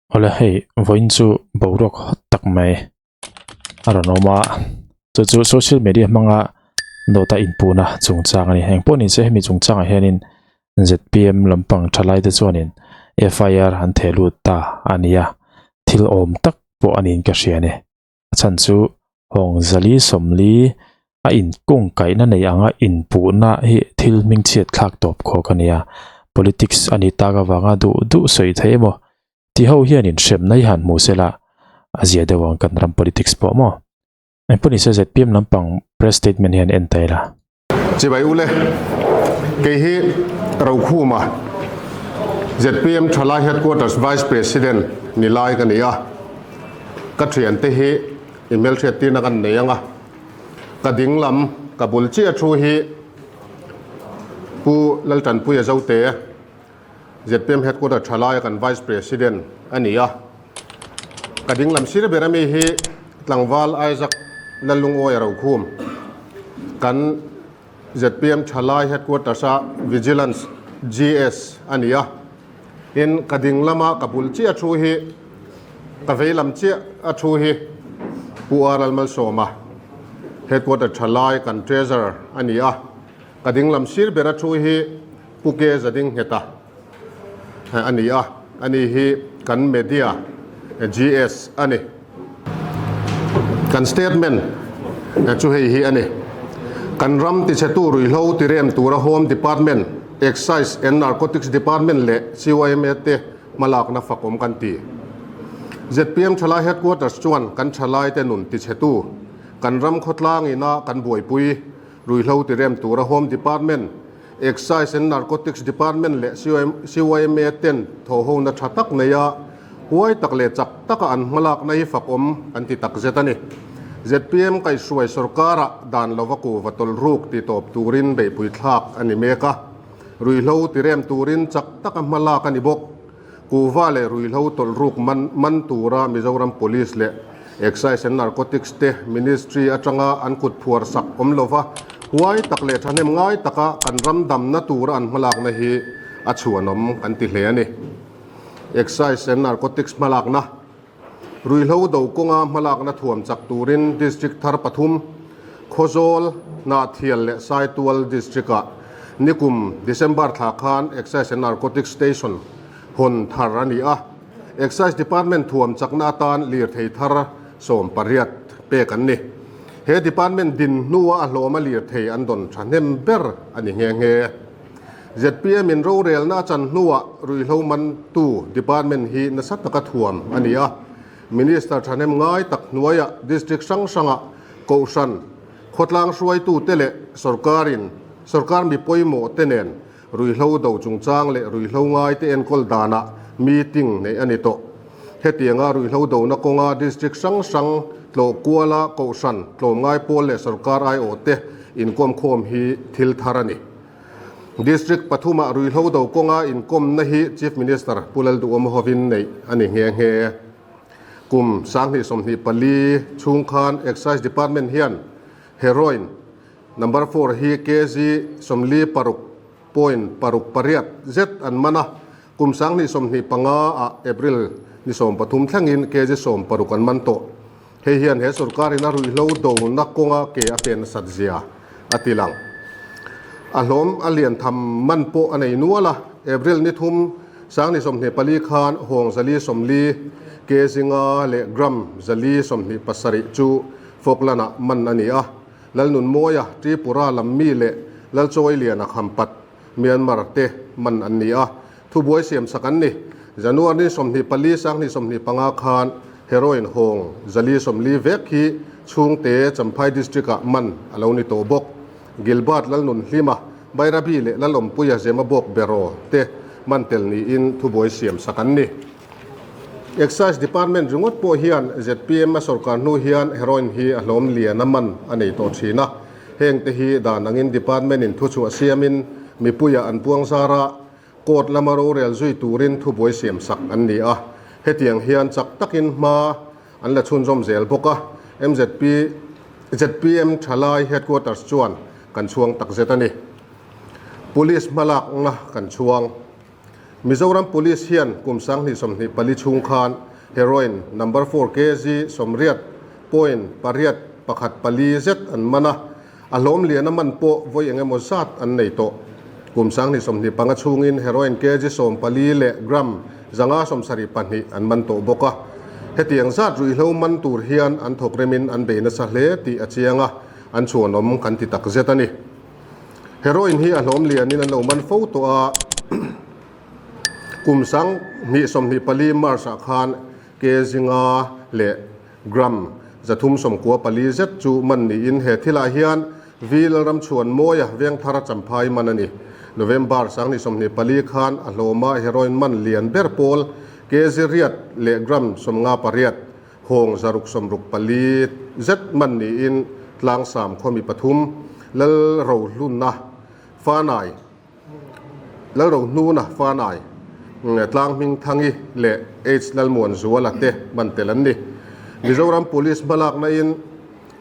Awle hei vawiin chu boruak hawt tak mai a rawn awm a chu chu social media hmanga dawta inpuhna chungchang a ni engpawh ni se hemi chungchangah hianin zpm lampang thalai te chuanin fir an theh lut ta a ni a thil awm tak pawh a niin ka hria a ni. A chhan chu hawng zali sawmli a inkung kaihna nei anga inpuhna hi thil hmingchhiat thlak tawp khawk a nia. Politics a ni tak avanga duh duh sawi thei emaw ti ho hianin hremna hi han hmu sela a zia deuh ang kan ram politics pawh maw. Engpawh nise zpm lampang press statement hian en ta ila. Chibai ule, kei hi Rokhuma, zpm Thalai Headquarters Vice President ni lai ka ni a. Ka thiante hi i hmelhriat tirna kan nei ang a. Ka ding lam, ka bul chiah thu hi Pu Laltanpuia Zote, zpm Headquarters Thalai kan Vice President a ni a. Ka ding lam sir ber ami hi tlangval Isaac Lallungawi a rokhum. Kan zpm Thalai Headquarters a Vigilance GS a ni a. Tin, ka ding lama ka bul chiah thu hi, ka vei lam chiah a thu hi Pu R Lalmalsawma Headquarters Thalai kan Treasurer a ni a. Ka ding lam sir ber a thu hi Pu Ke Zadingheta a ni a, ani hi kan media GS a ni. Kan statement chu hei hi a ni, Kan ram tichhetu ruihhlo tirem tura Home Department, Excise and Narcotics Department leh CYMA te hmalakna fakawm kan ti. Zpm Thalai Headquarters chuan kan thalaite nun tichhetu, kan ram khawtlang ina kan buaipui ruihhlo tirem tura Home Department, Excise and Narcotics Department leh CYMA ten thawhhona tha tak nei a, huai tak leh chak taka an hmalakna hi fakawm an ti takzet a ni. Zpm kaihhruai sorkara dan lova kuhva tawlhruk ti tawp turin beihpui thlak a ni mek a, ruihhlo tirem turin chak taka hmalak a ni bawk. Kuhva leh ruihhlo tawlhruk man man tura Mizoram Police leh Excise and Narcotics te Ministry atanga an kut phuar sak awm lova, huai tak leh thahnem ngai taka kan ram damna tura an hmalakna hi a chhuanawm kan ti hle a ni. Excise and Narcotics hmalakna, Ruihhlo do kawnga hmalakna thuam chak turin District thar pathum, Khawzawl, Hnahthial leh Saitual District-ah nikum December thla khan Excise and Narcotics Station hawn thar a ni a. Excise Department thuam chakna atan lirthei thar 18 pek an ni. He department din hnua a hlawma lirthei an dawn thahnem ber a ni nghe nghe. Zpm in rorelna a chan hnuah ruihhlo mantu department hi nasa taka thuam a ni a. Minister thahnem ngai tak hnuaiah district hrang hrangah kohhran, khawtlang hruaitute leh sorkarin sorkar mi pawimawh te nen ruihhlo do chungchang leh ruihhlo ngaite enkawl danah meeting neih a ni tawh. Hetianga ruihhlo dona kawnga district hrang hrang tlawh kuala kohhran, tlawmngai pawl leh sorkar aiawhte inkawmkhawm hi thil thar a ni. District pathumah ruihhlo do kawnga inkawmna hi Chief Minister Pu Lalduhawm hovin neih a ni nghe nghe. Kum 2024 chhung khan Excise Department hian Heroin Number four hi kg 46 point paruk pariat zet an man a, kum 2025 ah April ni 13 thlengin kg 60 an man tawh. Hei hian he sorkarin a ruihhlo dona kawnga ke a pen nasat zia a ti lang. A hlawm a lian tham man pawh a nei nual a, April ni thum 2024 khan hawng 440, kg nga leh gram 427 chu Falkland-ah man a ni a. Lalnunmawia, Tripura lam mi leh Lalchawiliana Khampat, Myanmar te man an ni a. Thubuai siamsak an ni. January ni 24 2025 khan heroin hawng 440 vek hi chhungte Champhai District-ah man a lo ni tawh bawk. Gilbert Lalnunhlima, Bairabi leh Lalawmpuia Zemabawk Beraw te man tel niin thubuai siamsak an ni. Excise Department ringawt pawh hian zpm a sorkar hnu hian heroin hi a hlawm lian a man a nei tawh thin a. Hengte hi dan angin department-in thuchhuah siamin mipuiah an puang zar a, court lama rorel zui turin thubuai siamsak an ni a. Hetiang hian chak takin hma an la chhunzawm zel bawk a, mzp zpm Thalai Headquarters chuan kan chhuang takzet a ni. Police hmalakna kan chhuang. Mizoram Police hian kum 2024 chhung khan heroin number four kg 80 point pariat pakhat pali zet an man a, a hlawm liana man pawh vawi eng emaw zat an nei tawh. Kum 2025 chhungin heroin kg 14 leh gram 572 an man tawh bawk a. Hetiang zat ruihhlo man tur hian an thawk remin an bei nasa hle tih a chiang a, an chhuanawm kan ti tak zet a ni. Heroin hi a hlawm lianin an lo man fo tawh a, kum 2024 March ah khan kg nga leh gram 394 zet chu man niin he thilah hian V Lalramchhuanmawia Vengthara Champhai man a ni. November 2024 khan a hlawma heroin man lian ber pawl kg riat leh gram 58 Hawng 664 zet man niin Tlangsam khawmi pathum, Lalrohluna Fanai, Lalrohnuna Fanai, Tlanghmingthangi leh H Lalmuanzuala te man tel an ni. Mizoram Police hmalakna in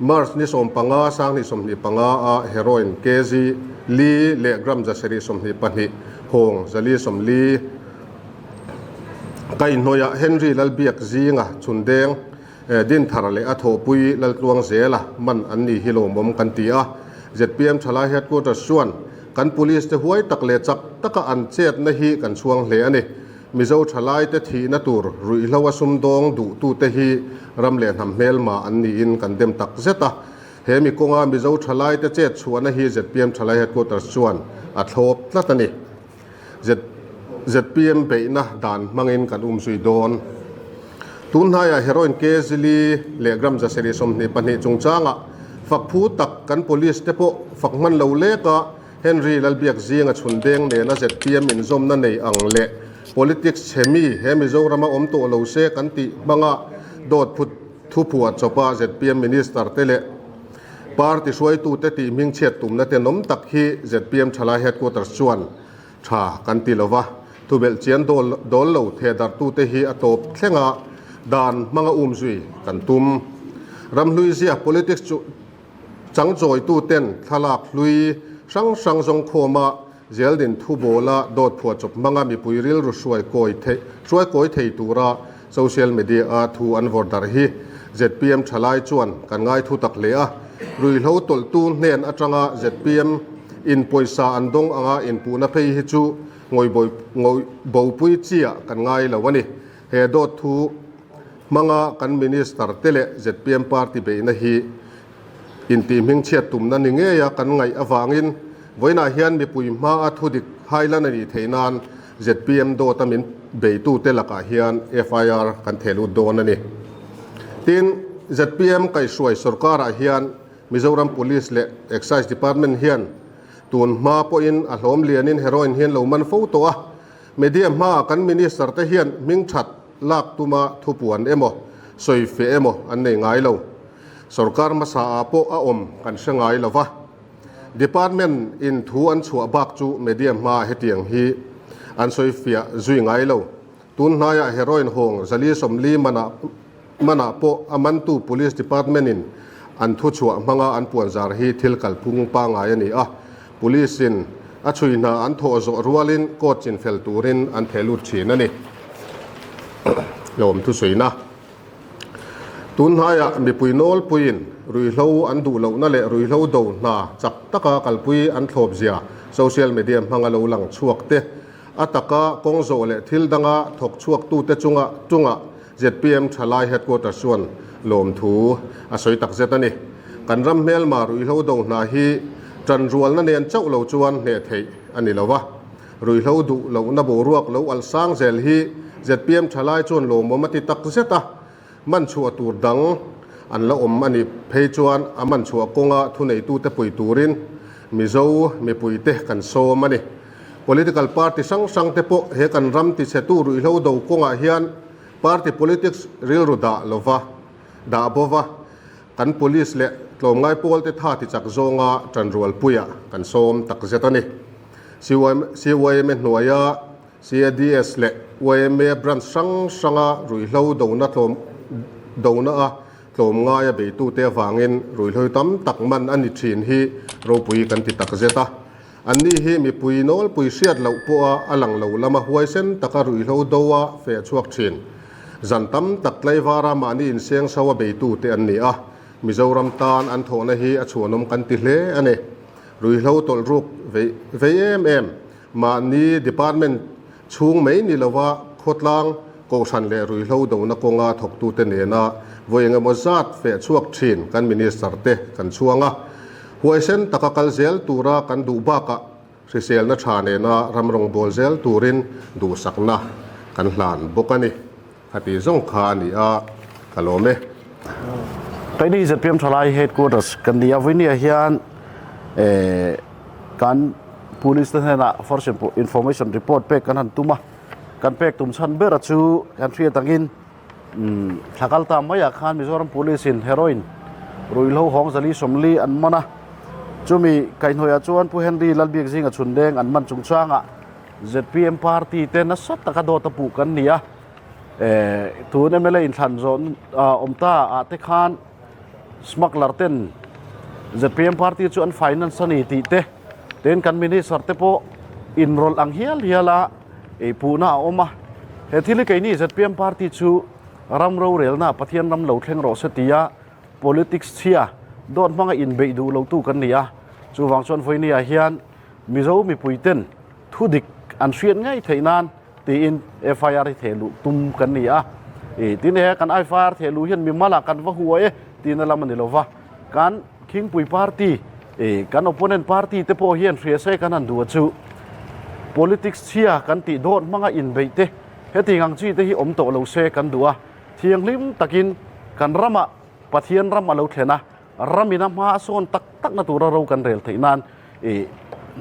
March ni 15, 2025 a heroin kg li leh gram 722 hawng 440 Kaihhnawihah Henry Lalbiak zinga chhundeng Dinthar leh a thawhpui Laltluang zela man an ni hi lawmawm kan ti a. Zpm Thalai Headquarters chuan kan Police te huai tak leh chak taka an chetna hi kan chhuang hle a ni. Mizo thalaite thihna tur ruihhlo a sumdawng duhtute hi ram leh hnam hmelma an niin kan dem tak zet a. He mi kawnga Mizo thalaite chet chhuahna hi zpm Thalai Headquarters chuan a thlawp tlat a ni. Zpm beihna dan hmangin kan um zui dawn. Tun hnaiah heroin kg leh gram 722 chungchangah fak phu tak kan police te pawh fak hman lo lek a, Henry Lalbiak zinga chhundeng nena zpm inzawmna nei ang leh politics chhe mi he Mizorama awm tawh lo se kan tih hmanga dawt phut thuphuah chawpa zpm minister te leh Party hruaitute tih hmingchhiat tumna tenawm tak hi zpm Thalai Headquarters chuan tha kan ti lova, thubelh chian dawl lo thehdarhtute hi a tawp thlenga dan hmanga umzui kan tum. Ramhlui zia politics chu changchawituten thlalak hlui hrang hrang zawngkhawma Zeldin thubawla dawt phuahchawp hmanga mipui rilru hruai kawi theih hruai kawi thei tura social media a thu an vawrh darh hi zpm thalai chuan kan ngai thu tak hle a. Ruihhlo tawlhtu hnen atanga zpm in pawisa an dawng anga inpuhna phei hi chu ngawih ngawih bopui chiah kan ngai lo a ni. He dawt thu hmanga kan minister te leh zpm party beihna hi Intih hmingchhiat tumna ni ngeia kan ngaih avangin vawiinah hian mipui hmaa thudik hailan a nih theih nan zpm dawta min beitute lakah hian FIR kan theh lut dawn a ni. Tin, zpm kaihhruai sorkarah hian Mizoram Police leh Excise Department hian tun hma pawhin a hlawm lianin heroin hian lo man fo tawh a, media hmaah kan minister te hian hmingthat lak tuma thupuan emaw sawifiah emaw an nei ngai lo. Sorkar hmasa ah pawh a awm kan hre ngai lo va, Department in thu an chhuah bak chu media hma hetiang hi an sawi fiah zui ngai lo. Tun hnaiah heroin hawng 440 manah manah pawh a mantu Police Department in an thu chhuah hmanga an puanzar hi thil kalphung pangai a ni a, Police in a chhui hna an thawh zawh rualin court chinfel turin an theh lut thin a ni. Hlawm thusawiina. Tun hnaiah mipui nawlpuiin ruihhlo an duh lohna leh ruihhlo do hna chak taka kalpui an thlawp zia social media hmanga lo lang chhuak te, a taka kawng zawh leh thil danga thawk chhuaktute chunga tungah zpm Thalai Headquarters chuan lawmthu a sawi takzet a ni. Kan ram hmelma ruihhlo do hna hi tanrualna nen chauh lo chuan hneh theih a ni lo va. Ruihhlo duh lohna boruak lo al sang zel hi zpm thalai chuan lawmawm a ti tak zet a, man chhuah tur dang an la awm a nih phei chuan a man chhuah kawnga thuneitute pui turin Mizo mipuite kan sawm a ni. Political party hrang hrang te pawh he kan ram tichhetu ruihhlo do kawngah hian party politics rilru dah lova dah bova kan police leh tlawmngai pawlte tha tichak zawnga tanrualpuiah kan sawm tak zet a ni. CYMA hnuaia CADS leh YMA branch hrang hranga ruihhlo dona tlawm dona a tlawmngaia beitute avangin ruihhlo tam tak man a ni thin hi ropui kan ti tak zet a. Anni hi mipui nawlpui hriat loh pawha a lang lo lama huaisen taka ruihhlo do a feh chhuak thin. Zan tam tak tlaivara mahni inseng so a beitute an ni a, Mizoram tan an thawhna hi a chhuanawm kan ti hle a ni. Ruihhlo tawlh ruk vei vei em em mahni department chhung mai ni lova khawtlang kohhran leh ruihhlo dona kawnga thawktute nena vawi engemaw zat feh chhuak thin kan minister te kan chhuang a. Huaisen taka kal zel tura kan duh bakah hriselna tha nena ram rawngbâwl zel turin duhsakna kan hlan bawk a ni. Khati zawng kha a ni a, ka lawm e. Keini ZPM Thalai Headquarters kan ni a, vawinia hian kan Police te hnenah First Information Report pek kan han tum a, kan pek tum chhan ber a chu kan hriat angin thla kal ta maiah khan Mizoram Police in heroin ruihhlo hawng zali sawmli an man a, chumi kaihhnawihah chuan Pu Henry Lalbiakzinga chhundeng an man chungchangah zpm party te nasa taka dawt a puh kan ni a, tun mla inthlan zawh awm ta ah te khan smuggler ten zpm party chu an finance a ni tih te tin kan minister te pawh inrawlh ang hial hial a puhna a awm a, he thil hi keini zpm party chu ram rorelna Pathian ram lo thleng rawh se tia politics chhia dawt hmanga inbeih duh lo tu kan ni a, chuvang chuan vawinia hian Mizo mipuiten thu dik an hriat ngei theih nan tiin FIR hi theh luh tum kan ni a. I tin he kan FIR theh luh hian mimal ah kan va hua e tihna lam a ni lo va. Kan Khingpui party i kan opponent party te pawh hian hria se kan han duh a chu politics chhia kan tih dawt hmanga inbeih te heti ang chi te hi awm tawh lo se kan duh a. Thianghlim takin kan ramah Pathian ram a lo thlen a, ramin a hma a sawn tak takna tura ro kan rel theih nan I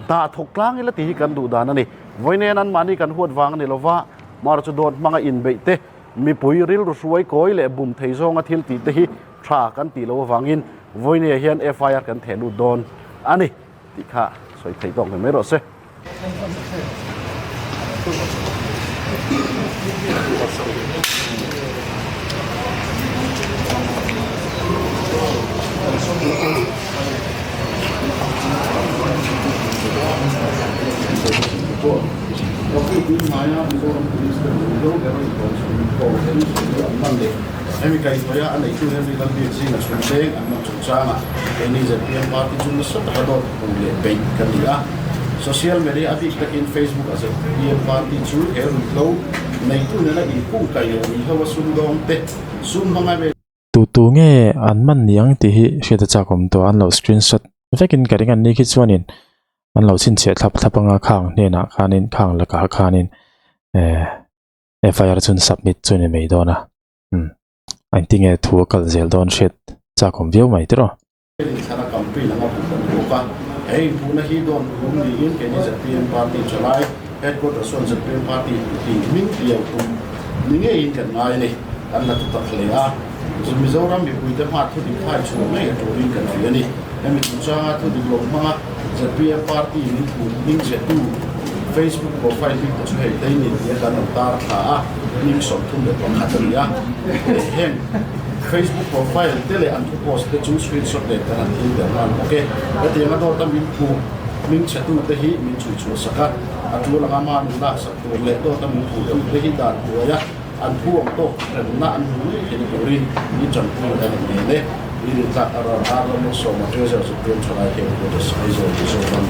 hna thawk tlang ila tih hi kan duh dan a ni. Vawiin anmahni kan huat vang a ni lova, Mara chu dawt hmanga inbeih te, mipui rilru hruai kawi leh bum thei zawnga thil tih te hi tha kan tih loh avangin vawiin hian FIR kan theh lut dawn a ni tih kha sawi theih tawk mai mai rawh se. Social media a bik takin Facebook a zpm party chu he ruihhlo neitu nena inkungkaih leh ruihhlo a sumdawng te sum hmanga vel Tu tu nge an man niang tih hi hriat a chak awm tawh a, an lo screenshot vekin ka ring a ni khi chuanin an lo chhinchhiah thlap thlap anga khang hnenah khanin khang lakah khanin eh FIR chu an submit chu a ni mai dawn a umm engtinge thu a kal zel dawn hriat chak awm viau mai tiraw. Thlara campaign anga puh kan bawk a, he inpuhna hi dawn rum niin keini zpm party chalai headquarters chuan zpm party tih hming piau tum ni ngeiin kan ngai a ni. Kan la tu tak hle a, Mizoram mipuite hma thudik hai chhuah ngei a turin kan hria a ni. Hemi chungchanga thudik lo hmanga zpm party min puh hming chhetu Facebook profile bik te chu hei tei ni tia kan rawn tar thla a, hming 31 a ni a, heng Facebook profile te leh an thu post te chu screenshot leh kan han thil der nghal bawk e. Hetianga dawta min phu hming chhe tu te hi min chhui chhuah sak a, a tul anga ma min lak sak tur leh dawta min phu tu te hi dan hnuai a an phu ang tawk remna an hmu ngei theihna turin min tanpui kan han nen e. Ni rin tlak a ral ar ram sawma Treasurer Supreme Thalai Headquarters Aizawl Mizoram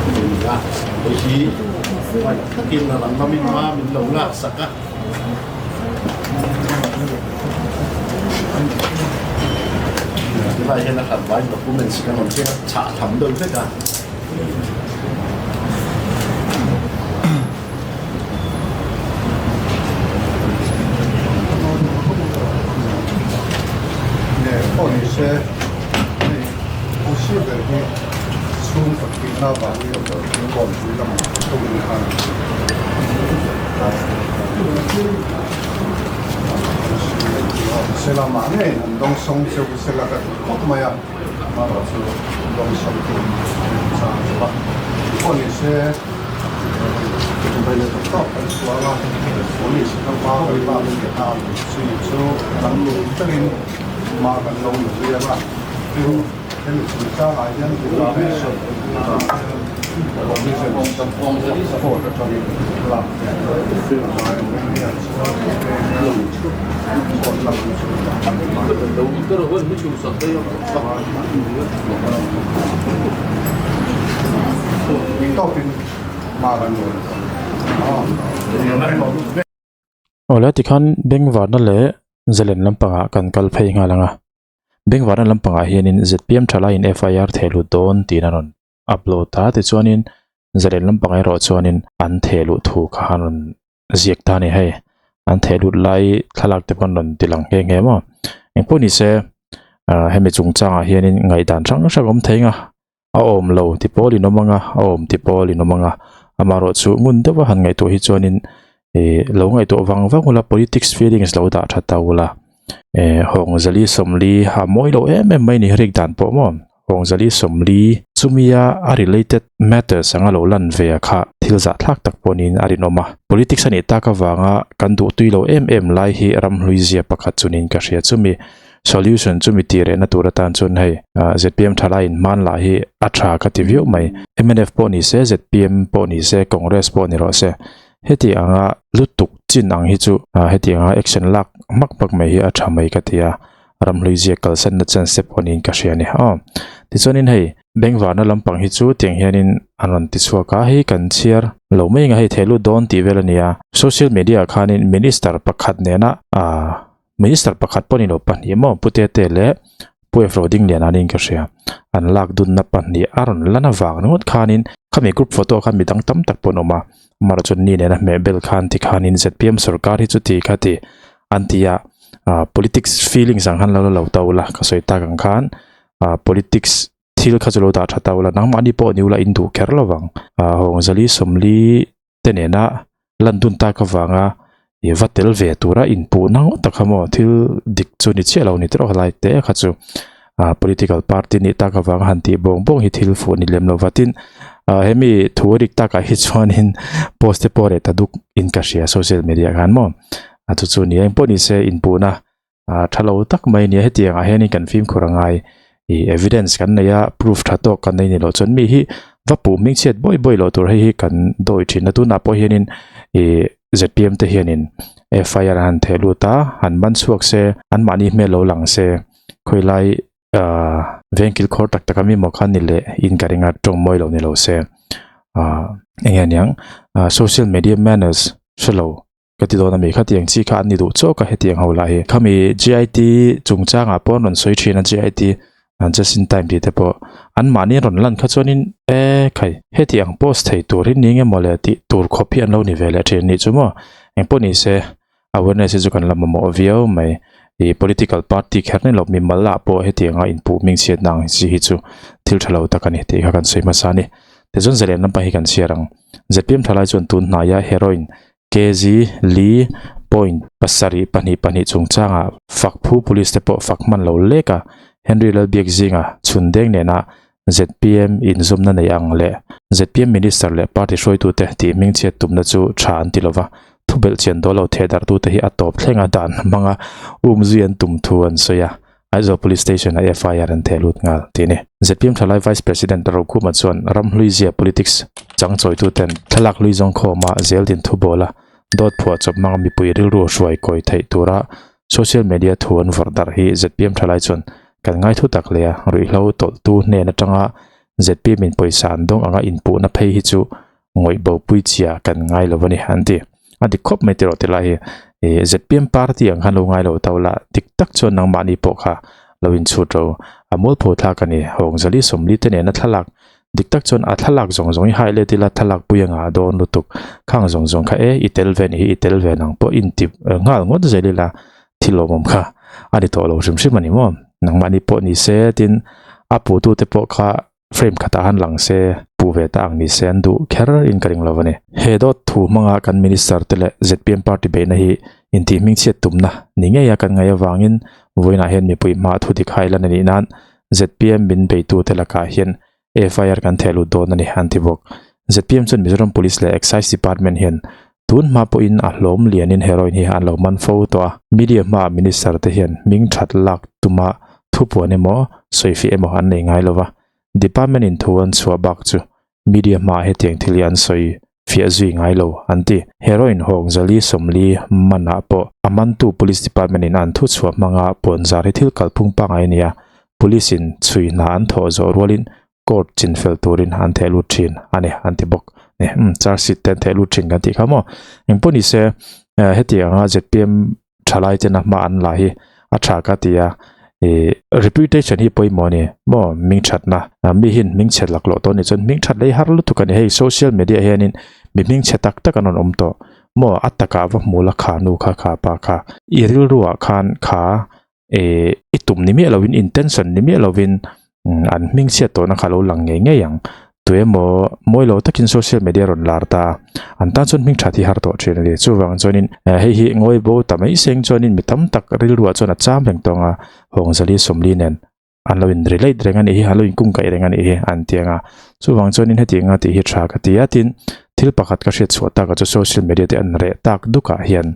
a ni a, hei hi ngaih takin a rang lamin ma min lo lak sak a. Tilai hian a hlat vaiin documents kan rawn cheng a, chhah tham deuh vek a. Nge pawh ni se hei Pusi ber hi chhung ka thihna vangin Kawnpui lamah tawngin khan se lamah ngei an dawngsawng cheu sela ka ti khawp mai a, amaherawhchu dawngsawng tu an chang lo va, pawh ni se. Police hma kan lak chin chu kan lung takin hma kan lo la zui ang a, tin hemi chungchangah hian information Provisions Court atangin lak te a ngai awm em nia chuan court lam chu tawpin hma kan rawn a. Awle tikhan bengvarna leh zalen lampangah kan kal phei nghal ang a. Bengvarna lampangah hianin zpm thalaiin FIR theh lut dawn tiin a rawn upload a, tichuanin zalen lampang erawh chuanin an theh luh thu kha an rawn ziak ta a ni hei. An theh lut lai thlalak te pawh an rawn ti lang nghe nghe maw. Engpawh ni se hemi chungchangah hianin ngaihdan hrang hrang a awm thei ang a. A awm lo ti pawl in awm ang a, a awm ti pawl in awm ang a. Amaherawh chu ngun deuha han ngaihtuah hi chuanin ih lo ngaihtuah vang vang ula politics feelings lo dah tha ta ula. Eh Hawngzali Sawmli a mawi lo em em mai ni rik dan pawh maw. Hawngzali Sawmli chumia a related matters anga lo lan ve a kha thil zahthlak tak pawh niin a rinawm a. Politics a nih tak avanga kan duh tui lo em em lai hi ramhlui zia pakhat chu niin ka hria chumi. Solution chu mi tih rehna tur atan chuan hei zpm thalai in hman lah hi a tha ka ti viau mai. Mnf pawh ni se, zpm pawh ni se, Congress pawh ni rawh se. Heti anga lutuk chin ang hi chu heti anga action lak hmak hmak mai hi a tha mai ka ti a, ramhlui ziak kalsanna chance te pawh niin ka hria a ni. Aw tichuanin hei bengvarna lampang hi chu tiang hianin an rawn ti chhuak a, hei kan chhiar lo mai anga hei theh lut dawn tih vel a ni a. Social media ah khanin minister pakhat nena ah Minister pakhat pawh ni lo pahnih maw Pu Tete leh Pu Efro Dingliana niin ka hria. An lak dunna pahnih a rawn lan avang ringawt khanin khami group photo khan midang tam tak pawh an awm a. Amaherawh chuan ni nena hmeh bel khan tikhanin zpm sorkar hi chuti kha ti an ti a, politics feelings ang khan lo la lo ta ula ka sawi tak ang khan politics thil kha chu lo dah tha ta ula nangmahni pawh ni ula in duh kher lovang. Hawngzali Sawmli te nena lan dun tak avanga ih va tel ve tura inpuhna ngawt tak kha maw thil dik chu ni chiah lo ni tawh lai te kha chu ah political party nih tak avanga han tih bawng bawng hi thil fuh ni lem lo va tin ah hemi thu a rik takah hi chuanin post te pawh reh ta duk in ka hria social media ah khan maw a chu chu ni engpawh ni se inpuhna ah tha lo tak mai a nia hetiang ah hianin kan fimkhur a ngai ih evidence kan nei a proof tha tawk kan nei ni loh chuan mi hi va puh hming chhiat bawi bawi loh tur hei hi kan dawi thin a tunah pawh hianin ih zpm te hianin fir an han theh lut a han man chhuak se anmahni hmel lo lang se khawilai ah veng kil khawr tak tak a mi maw khan ni leh in ka ring a tawng mawi lo ni lo se ah eng nge niang ah social media manners hrelo. Ka ti dawn a mi khatiang chi kha an ni duh chawk a hetiang ho lah hi. Khami GIT chungchangah pawh an rawn sawi thin a GIT just in time tih te pawh an mahni an rawn lan kha chuanin e khai hetiang post thei tur hi ni nge maw le tih tur khawp hi an lo ni ve leh thin anih chu maw. Engpawh ni se awareness hi chu kan la mamawh viau mai. Ih political party kher ni lo mimal ah pawh hetianga inpuh hmingchhiatna ang chi hi chu thil tha lo tak a ni tih kha kan sawi hmasa a ni. Tichuan zalen lampang hi kan chhiar ang. Zpm thalai chuan tun hnaia heroin KG Li point 722 chungchangah Fakphu Police te pawh fak hman lo lek a, Henry Lalbiak zinga chhun deng nena zpm inzawmna nei ang leh zpm Minister leh party hruaitute tih hmingchhiat tumna chu tha an ti lova, thubelh chian dawl lo thehdarhtute hi a tawp thlenga dan hmanga umzui an tum thu an sawi a. Aizawl Police Station-a FIR an theh lut nghal tih a ni. Zpm Thalai Vice President Rokhuma chuan ramhlui zia politics changchawituten thlalak hlui zawng khawma zeldin thu bawla dawt phuah chawp hmanga mipui rilru hruai kawi theih tura social media thu an vawrh darh hi zpm Thalai chuan kan ngai thu tak leh a, ruihhlo tawlhtu hnen atanga zpm in pawisa an dawng anga inpuhna phei hi chu ngawih bopui chia kan ngai lo a ni an ti. A dik khawp mai tiraw ti lai hi ih zpm party ang khan lo ngai lo tau la dik tak chuan nangmahni pawh kha lo inchhut ro. A mualpho thlak a ni. Hawngzali Sawmli te nena thlalak dik tak chuan a thlalak zawng zawng hi hai let ila thlalak pui a ngah dawn lutuk. Khang zawng zawng kha e i tel ve ni hi i tel ve nang pawh inti nghal ngawt zel ila thil awmawm kha a ni tawh lo hrim hrim a ni maw. Nangmahni pawh ni se tin a puhtute pawh kha Frame khatah han lang se, puh ve ta ang ni se an duh kher in ka ring lo a ni. He dawt thu hmanga kan Minister te leh zpm party beihna hi intih hmingchhiat tumna ni ngei a kan ngaih avangin vawiinah hian mipui hmaah thu dik hai lan a nih nan zpm min beitute lakah hian FIR kan theh lut dawn a ni an ti bawk. Zpm chuan Mizoram Police leh Excise Department hian tun hma pawhin a hlawm lianin heroin hi an lo man fo tawh a. Media hmaah Minister te hian hming that lak tuma thupuan emaw sawifiah emaw an nei ngai lo va, Department in thu an chhuah bak chu Media hmaah hetiang thil hi an sawi fiah zui ngai lo, an ti. Heroin hawng zali 40 manah pawh a mantu Police Department in an thuchhuah hmanga puanzar hi thil kalphung pangngai a ni a, Police in chhui hna an thawh zawh rualin court chinfel turin an theh lut thin a ni, an ti bawk. Ni, umm, charge sheet te an theh lut thin kan tih kha maw? Engpawh ni se, hetiang anga zpm thalai ten a hma an la hi a tha ka ti a, ih reputation hi pawimawh a ni maw hming thatna mi hian hming chhe laklawh tawh a nih chuan hming that lei har lutuk a ni hei social media hianin mi hming chhe tak tak an rawn awm tawh maw a takah va hmu la kha nu kha kha pa kha i rilruah khan kha Ehh i tum ni miah lovin intention ni miah lovin an hming chhiat tawhna kha lo lang ngei ngei ang. Tuemaw mawi lo takin social media rawn lar ta an tan chuan hming that hi har tawh thin a ni. Chuvang chuanin hei hi ngawi bo ta mai seng chuanin mi tam tak rilruah chuan a cham reng tawng a, Hawngzali 40 nen an lo in relate reng a nih hi, an lo in kungkaih reng a nih hi an ti ang a. Chuvang chuanin hetiang anga tih hi tha ka ti a, tin thil pakhat ka hriat chhuah takah chu social media te an reh tak dukah hian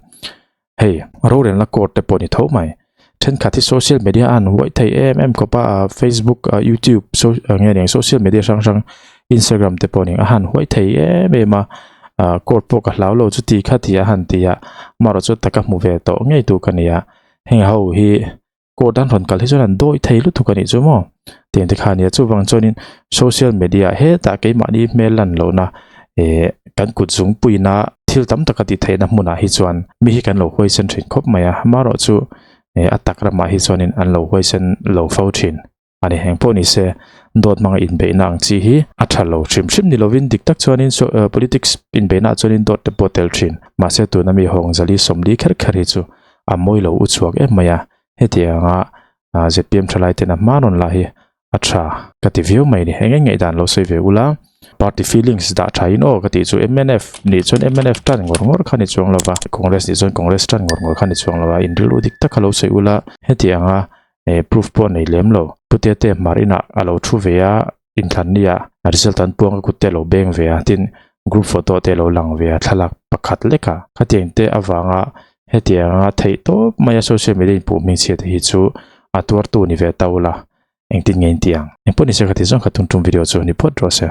Hei, rorelna court te pawh ni tho mai. Thenkhat hi social media a an huai thei em em khawp a, Facebook, YouTube, so nge ni ang social media hrang hrang Instagram te pawh ni ang a han huai thei em em a, court pawh ka hlau lo chu ti kha ti a han ti a, amaherawhchu chu taka hmu ve tawh ngei tur ka ni a, heng ho hi court an rawn kal hi chuan an dawi thei lutuk a nih chu maw tiang te kha a nia chuvang chuanin social media hetah keimahni hmel lan lohna eh kan kut zungpuina thil tam taka tih theihna hmunah hi chuan mi hi kan lo huaisen thin khawp mai a amaherawh chu eh a tak ramah hi chuanin an lo huaisen lo fo thin a ni engpawh ni se dawt hmanga inbeihna ang chi hi a tha lo hrim hrim ni lovin dik tak chuanin politics inbeihna ah chuanin dawt te pawh a tel thin mahse tuna mi hawng zali 40 kher kher hi chu a mawi lo u chhuak em mai a, hetianga zpm thalai ten a hma rawn la hi a tha ka ti viau mai ni, eng eng ngaihdan lo sawi ve ula, party feelings dah tha in aw ka tih chu mnf nih chuan mnf tan ngawr ngawr kha ni chuang lova, congress nih chuan congress tan ngawr ngawr kha ni chuang lova, in rilru dik tak kha lo sawi ula, hetianga proof pawh nei lem lo, Pute te hmar inah a lo thu ve a, Inthlanni ah result an puang a kut te a lo beng ve a, tin group photo te a lo lang ve a thlalak pakhat lek a. Khatiang te avanga hetianga theih tawp mai a social media in puh hmingchhia te hi chu a tuartu ni ve ta ula engtin nge in ti ang. Engpawh nise khati zawng kha tum tum video chu ni phawt rawh se.